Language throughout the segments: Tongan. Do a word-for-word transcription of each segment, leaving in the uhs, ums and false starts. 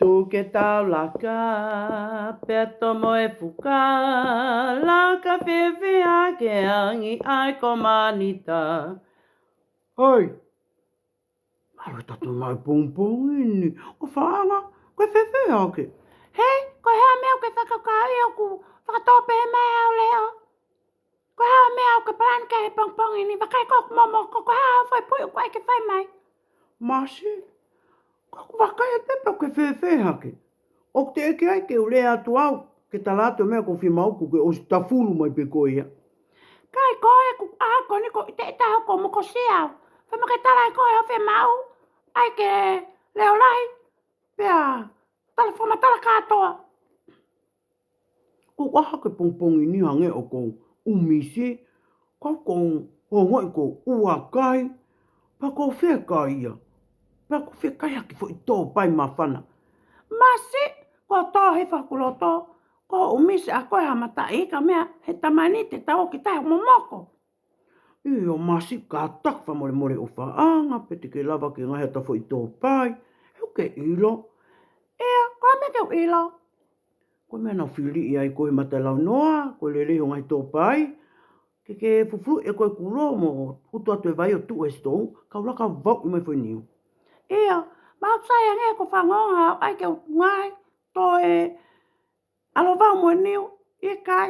Ke tau laka, pea tomo e fuka, laka fēfē hake angi ai ko manita. Hoi, mālō e tatu mai pongipongi ni. ʻOfaʻanga, ko e fēfē hake? Hei, ko e hā e meʻa ʻoku ke fakakaukau ʻoku fakatō pehē mai ai hoʻo leʻo? Ko e hā e meʻa ʻoku ke palani ki ai he pongipongi ni? Vakai ko ē ʻoku momoko, ko e hā e foʻi puʻi ʻoku ʻai ke fai mai? Masi, ko ʻeku vakai atu pē pe ʻoku ke fēfē hake. ʻOku teʻeki ai ke u lea atu au, ke tala atu e meʻa ʻoku ou fiemaʻu, kuo ke ʻosi tafulu mai pē koe ia. Kai ko ē ʻoku ʻai ko eni ko e ʻiteʻita hoku mokosia au. Fai mo ke tala ʻe koe hoʻo fiemaʻu, ʻai ke leʻo lahi, pea tala fakamatala kātoa. Ko e hā e pongipongi ni hangē ʻoku ou ʻumisi, ka ʻoku ou ongoʻi ʻoku ou ʻuakai, pea ʻoku ou fiekaia, pea ʻoku ou fiekaia ha kiʻi foʻi tōpai māfana. Masi, kuo tō hifo hoku loto, kuo u ʻumisi ʻa koe ha mataʻi ka meʻa he tamani te tau ō ki tahi ʻo momoko. ʻIo Masi, kātaki fakamolemole ʻofaʻanga, pe te ke lava ke ngaahi atu ha foʻi tōpai, he ʻoku ke ʻilo. ʻIo, ko e hā e meʻa ke u ʻilo? Ko e meʻa naʻá ku fili ai koe he mata launoa, ko e lelei hoʻo ngaahi tōpai, ke ke fufuluʻi ʻe koe e kulo mo utu atu e vai ʻo tuʻu he sitou, kau laka vauʻi mai e foʻi niu. ʻIo, mahalo ʻoku sai ange ko e fanongo au, ʻai ke u ngaahi, toe ʻalu ʻo vau mo e niu, ʻikai,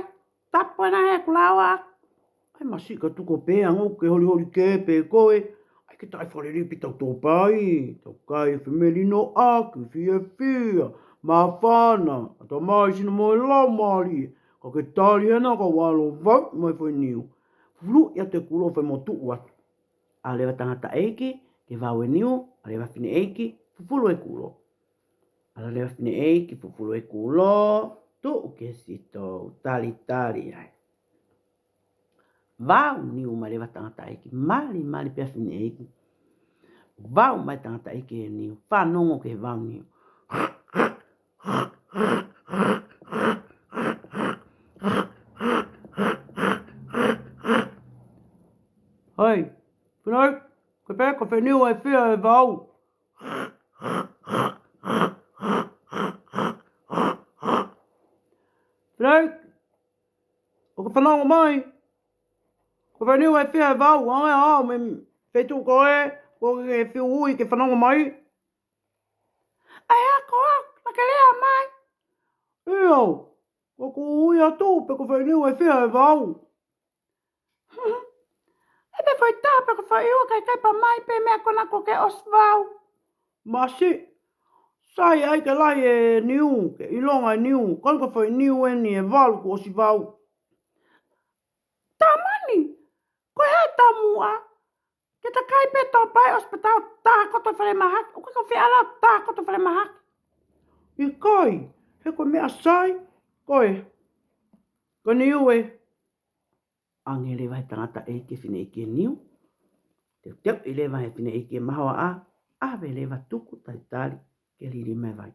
tapu ena he kuo laoa. ʻAi Masi, ka tuku pē ange ʻoku ke holiholi kē pē koe. ʻAi ke tau fakalilipi ʻetau tōpai, tau kai e fāmili noa ʻaki, fiefia, māfana, ʻatamai, sino mo e laumālie. Ka ke tali hena kau ʻalu ʻo vau mai e foʻi niu. Fufuluʻi atu e kulo, fai mo tuʻu atu. ʻAlu leva e tangataʻeiki ke vau e niu, ʻalu leva e fineʻeiki, fufulu e kulo. ʻAlu leva e fineʻeiki, fufulu e kulo, tuʻu ki he sitou, talitali ai. Vau niu mai leva e tangataʻeiki, malimali pē ʻa e fineʻeiki. Vau mai e tangataʻeiki e niu, fanongo ki he vau niu. Hei, fineʻeiki, ko e pē ko e fē niu ʻe fiha ʻe vau? Fineʻeiki, ʻoku ke fanongo mai? Ko e fē niu ʻe fiha ʻe vau, ʻa e ʻaho mei he feituʻu ko ē, ʻoku ke fiu ui ke fanongo mai? ʻAi ā koā, naʻá ke lea mai. ʻIo, ʻoku ou ui atu pe ko e fē niu ʻe fiha ʻe vau. ʻE pē foʻi taha pe ko e foʻi ua, ka ʻikai pē mai pē meʻa ko ena kuo ke ʻosi vau. Masi, sai ai ke lahi e niu, ke ʻilonga e niu, ka ko e foʻi niu eni ʻe valu kuo ʻosi vau. Tamani, ko e hā e taumuʻa? Ke ta kai pē tōpai ʻosi pea tau tā koto falemahaki, ʻoku ʻikai ke u fie ʻalu ʻo tā koto falemahaki. ʻIkai, he ko e meʻa sai, ko e, ko e niu ē. ʻAnge leva he tangataʻeiki e fineʻeiki e niu. Teuteuʻi leva he fineʻeiki e mahoaʻa, ʻave leva tuku talitali ke lili mai e vai.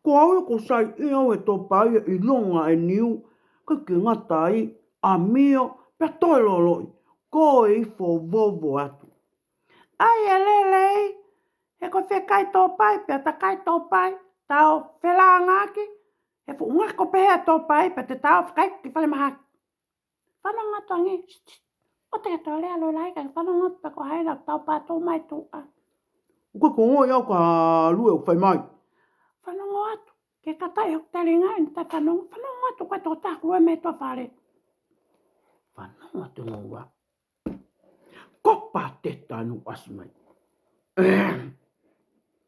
Ko au ia ʻoku ou saiʻia au he tōpai ʻe ʻilonga e niu, ʻikai ke ngata ai, ʻamio, pea toe loloʻi, ko e ifo vovo atu. ʻAi e lelei, he ko e fie kai tōpai, pea ta kai tōpai, tau felāngaaki, he fuʻu ngako pē he tōpai, pea te tau fakaiki ki falemahaki. Fanongo atu ange, ʻoua te ke toe lea loi lahi, kae fanongo atu pē ko hai ʻoku tau pātō mai tuʻa. ʻOku ʻikai ke u ongoʻi au ka lue ʻoku fai mai. Fanongo atu, ke kātaki hoku telinga ʻi he taʻefanongo, fanongo atu ko e tokotaha ʻoku lue mei tuʻa fale. Fanongo atu e ngoue. Ko Pateta naʻe ʻosi mai.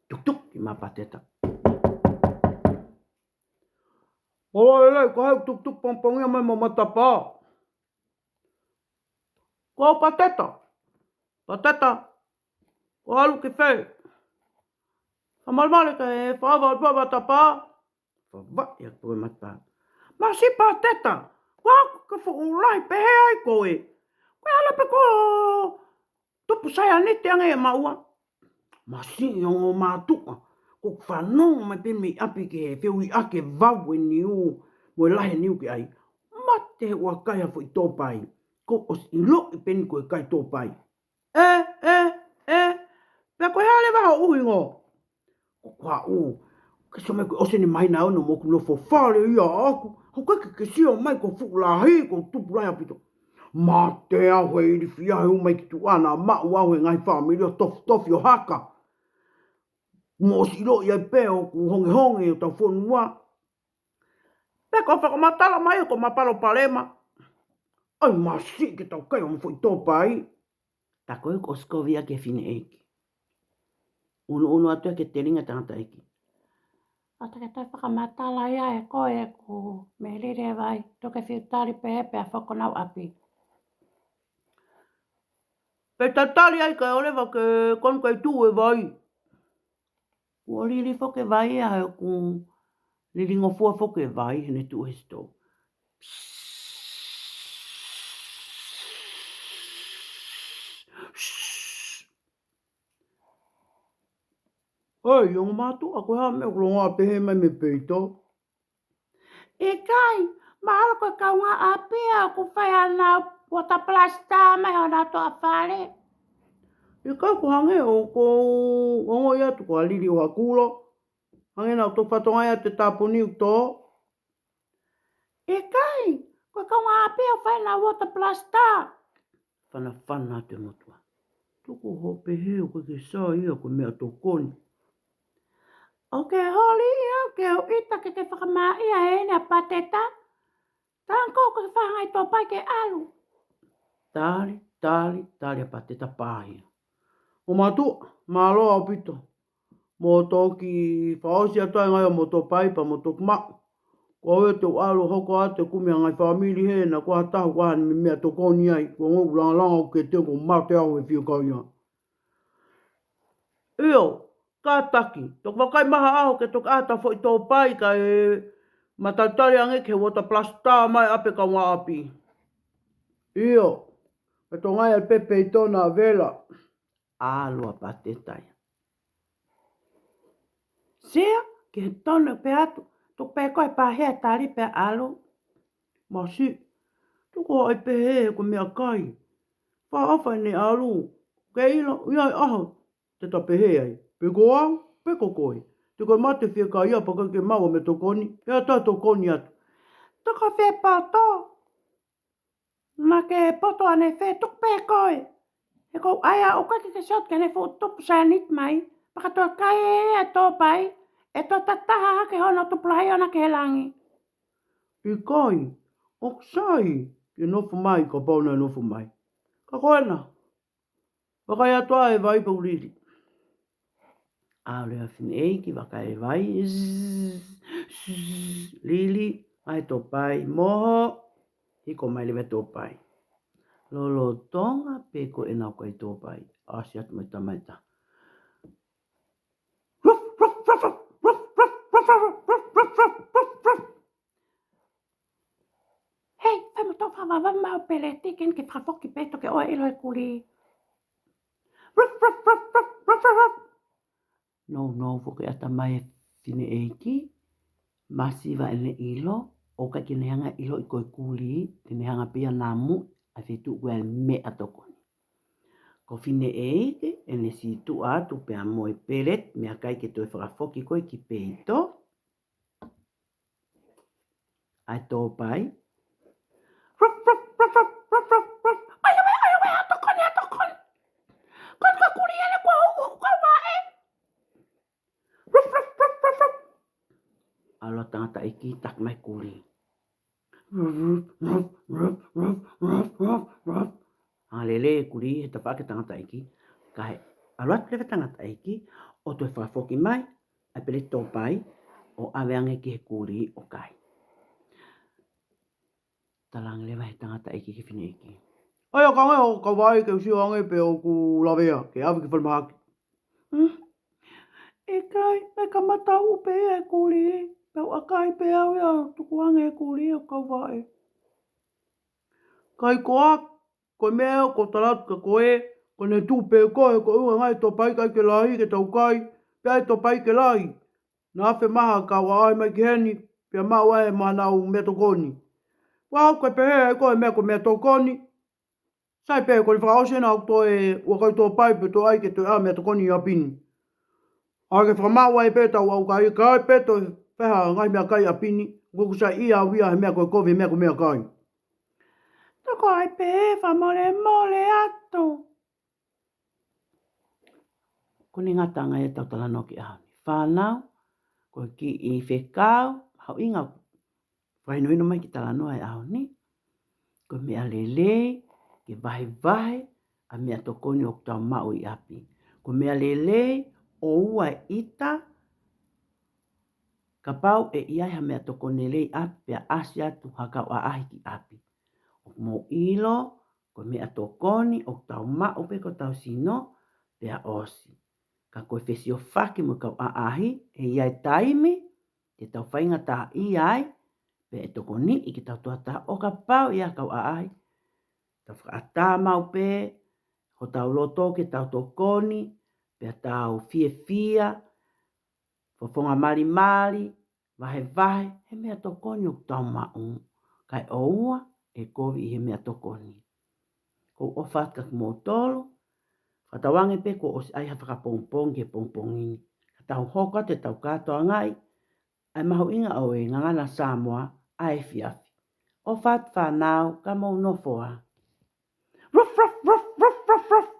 Tukutuku mai ʻa Pateta. Mālō e lelei, ko hai ʻoku tukutuku pongipongi mai mo matapā? Ko au Pateta. Pateta, ko e ʻalu ki fē? Fakamolemole, kae fakaava ʻo pua matapā. Fakaava ia pua matapā. Masi Pateta, ko au ko e fuʻu lahi pehē ai koe. Ko e ʻalu pē ko e tupu saianiti ange ʻe maua. Masi, ongo mātuʻa, ko ʻeku fanongo mai pē mei ʻapi ki he fehuʻi ʻaki e vau e niu, mo e lahi e niu ki ai. Mate he ʻuakai ha foʻi tōpai. Kuo ʻosi ʻiloʻi pē eni ko e kai tōpai. ʻE, ʻe, ʻe, pea ko e hā leva hoʻo ʻuhinga? Ko ʻeku haʻu, Ke sio mai ko e ʻosi eni māhina ʻe ono mo ʻeku nofo fale ia ʻaʻaku. ʻOku ʻikai ke ke sio mai ko e fuʻu lahi, ko e tupu lahi ʻaupito. Mate au he ilifia he ʻomai ki tuʻa naʻa maʻu au he ngaahi fāmili ʻo tofitofi ʻo haka. Mo ʻosi ʻiloʻi ai pē ʻoku hongehonge ʻetau fonua. Pea ko e fakamatala mai ko e mapalopalema. ʻAi masiʻi ke tau kai ʻo mo foʻi tōpai. Tā ko ē kuo ʻosi kovi ia ki he fineʻeiki. Unuunu atu ia ki he telinga tangataʻeiki. ʻOua te ke toe fakamatala ia ʻe koe ʻeku mei Lili e vai, tuku ke fiu tali pē pea foki ki honau ʻapi. Pea tatali ai kae ʻoua leva ke konu kai tuʻu e vai. Kuo lili foki e vai ia he kuo lilingofua foki e vai heʻene tuʻu he sitou. ʻOi, ongo mātuʻa, ko e hā e meʻa ʻoku longoaʻa pehē mai mei peito? ʻIkai, mahalo ko e kaungāʻapi ia ʻoku fai ʻenau water blaster mai honau toʻa fale. ʻIkai, ʻoku hangē ʻoku ou ongoʻi atu ko e lili ʻo ha kulo. Hangē naʻa ku toki fakatokangaʻi atu e tāpuni ʻoku tō. ʻIkai, ko e kaungāʻapi ia ʻoku fai ʻenau water blaster. Fanafana atu e motuʻa. Tuku hoʻo pehē ʻoku ʻikai ke sai ia ko e meʻatokoni. ʻOku ke holi ia ke u ʻita ke ke fakamāʻia heni ʻa Pateta. Tango ko e fanga ʻi tōpai ke ʻalu. Tali, tali, tali ʻa Pateta pē ia. Ongo mātuʻa, mālō ʻaupito. Mo toki fakaʻosi atu ai ngaahi ʻo mo tōpai pea mo toki maʻu. Ko au ia te u ʻalu ʻo hoko atu e kumi ʻa e ngaahi fāmili he naʻa ku ʻi ai ha taha ʻoku ʻi ai ha meʻatokoni ai, ko e ongo ʻulangalanga ʻoku ke teu ko e mate au he fiekaia. ʻIo, kātaki, toki vakai mai ha ʻaho ke toki ʻai ha foʻi tōpai kae ma talitali ange ki he water blaster mai ʻa e kaungāʻapi. ʻIo, ka toki ngai ʻa e pepe ʻi tona vela. ʻAlu ʻa Pateta ia. Sea, ki he tonu pē atu, tuku pē koe pahea tali pea ʻalu. Masiʻi, tuku ai pehē ko e meʻakai. Fakaʻofa ʻene ʻalu, ke ʻilo, ʻi ai ʻaho te ta pehē ai. Pe ko au, pe ko koe. Te ko e mate fiekaia pea ʻikai ke maʻu ha meʻatokoni, ʻe ʻatā tokoni atu. Toko fē poto? Naʻa ke poto ʻanefē, tuku pē koe. He ko au ia ʻoku ʻikai ke ke sio atu ki heʻene fuʻu tupu sēniti mai. Pea ka toe kai ʻe ia e tōpai, ʻe toe tataha hake hono tupu lahi ʻona ki he langi. ʻIkai, ʻoku sai ke nofo mai, kapau naʻe nofo mai. Ka ko ena, vakai atu ā e vai pea u lili. ʻAlu e fineʻeiki vakai e vai, zzz, zzz, lili, ʻai tōpai, moho, hiko mai leva e tōpai. Lolotonga pē ko ena ʻoku ʻi ai e tōpai, ʻasi atu mo e tama ʻe taha. Ruff, ruff, ruff, ruff. Hei, fai mo tō fakavavevave mai hoʻo peleti ke ne ke fakafoki pē toki ʻoua ʻe ʻilo e kulī. Ruff, ruff, ruff, ruff, ruff, ruff, ruff. Nounou foki e ʻatamai e fineʻeiki, masiva ʻene ʻilo, ʻoku ʻikai ke ne hanga ʻo ʻiloʻi ko e kulī, te ne hanga pē ia ʻo namu ʻa e feituʻu ko ē ʻa e meʻatokoni. Ko e fineʻeiki, ʻene sītuʻa atu pea mo e peleti, meʻakai ke toe fakafoki koe ki peito. ʻAi tōpai. Ruff, ruff, ruff, ruff, ruff, ruff, ruff. ʻAi, ʻai, ʻai, ʻai, ha tokoni, ha tokoni. Ko e kulī ʻena kuo u, u, u kau vaʻe. Ruff, ruff, ruff, ruff, ruff. ʻAlu ʻa e tangataʻeiki taki mai e kulī. Ruff, ruff, ruff, ruff, ruff, ruff, ruff. Hanga lelei e kulī he tafaʻaki e tangataʻeiki. Kae ʻalu atu leva e tangataʻeiki ʻo toe fakafoki mai ʻa e peleti tōpai ʻo ʻave ange ki he kulī ʻo kai. Talaange leva he tangataʻeiki ki he fineʻeiki. ʻAi ā, ka ngai hoʻo kau vaʻe ke u sio ange pe ʻoku lavea, ke ʻave ki falemahaki. Hmm? ʻIkai, ʻe kamata ʻuʻu pē ia e kulī, pea u ʻakai pē au ia, tuku ange e kulī ʻo kau vaʻe. Kae ko au, ko e meʻa ʻoku ou tala atu kia koe, ko ʻene tupu pē koe, ko e ʻuhinga e ngaahi tōpai ʻikai ke lahi ke tau kai, pea ʻi ai e tōpai ke lahi. Naʻa ʻi ai e maha kau ʻaʻahi mai ki heni, pea maʻu ai mo ʻenau meʻatokoni. Pea ʻoku ke pehē ai ko e meʻa ko e meʻatokoni. Sai pē, ko ʻene fakaʻosi ena ʻoku toe ʻai e tōpai pea toe ʻai ke toe ʻai e meʻatokoni ʻi ʻapi ni. ʻAi ke fakamaʻu ai pē ʻetau ʻaukai, kae ʻai pē ʻetau fai ha ngaahi meʻakai ʻi ʻapi ni, kuo ʻosi ʻi ai ʻa e meʻa ko e kovi, meʻa ko e meʻakai. Toko ai pē, fakamolemole atu. Ko e ngataʻanga ia ʻetau talanoa ki he ʻaho ni. Fānau, ko e kiʻi fekau mahuʻinga fakahinohino mai ki he talanoa ʻo e ʻaho ni. Ko e meʻa lelei ke vahevahe ʻa e meʻatokoni ʻoku tau maʻu ʻi ʻapi. Ko e meʻa lelei ʻoua ʻe ʻita kapau ʻe ʻi ai ha meʻatokoni lelei ʻi ʻapi pea ʻasi atu ha kau ʻaʻahi ki ʻapi. ʻOku mou ʻilo, ko e meʻatokoni ʻoku tau maʻu pē ko hotau sino pea ʻosi. Ka ko e fesiofaki mo e kau ʻaʻahi, ʻe ʻi ai e taimi te tau faingataʻaʻia ai, pea ʻe tokoniʻi kitautolu ʻo kapau ʻe ʻi ai ha kau ʻaʻahi. Tau fakaʻatā maʻu pē hotau loto ke tau tokoni, pea tau fiefia, fofonga malimali, vahevahe he meʻatokoni ʻoku tau maʻu, kae ʻoua ʻe kovi ʻi he meʻatokoni. ʻOku ou ʻofa atu kia kimoutolu, fakatauange pē kuo ʻosi ʻi ai ha fakapongipongi ki he pongipongi ni. Ka tau hoko atu ʻetau kātoangaʻi ʻa e mahuʻinga ʻo e ngangana Samoa ʻa e efiafi. ʻOfa atu fānau, ka mou nofo ā. Ruff, ruff, ruff, ruff, ruff, ruff.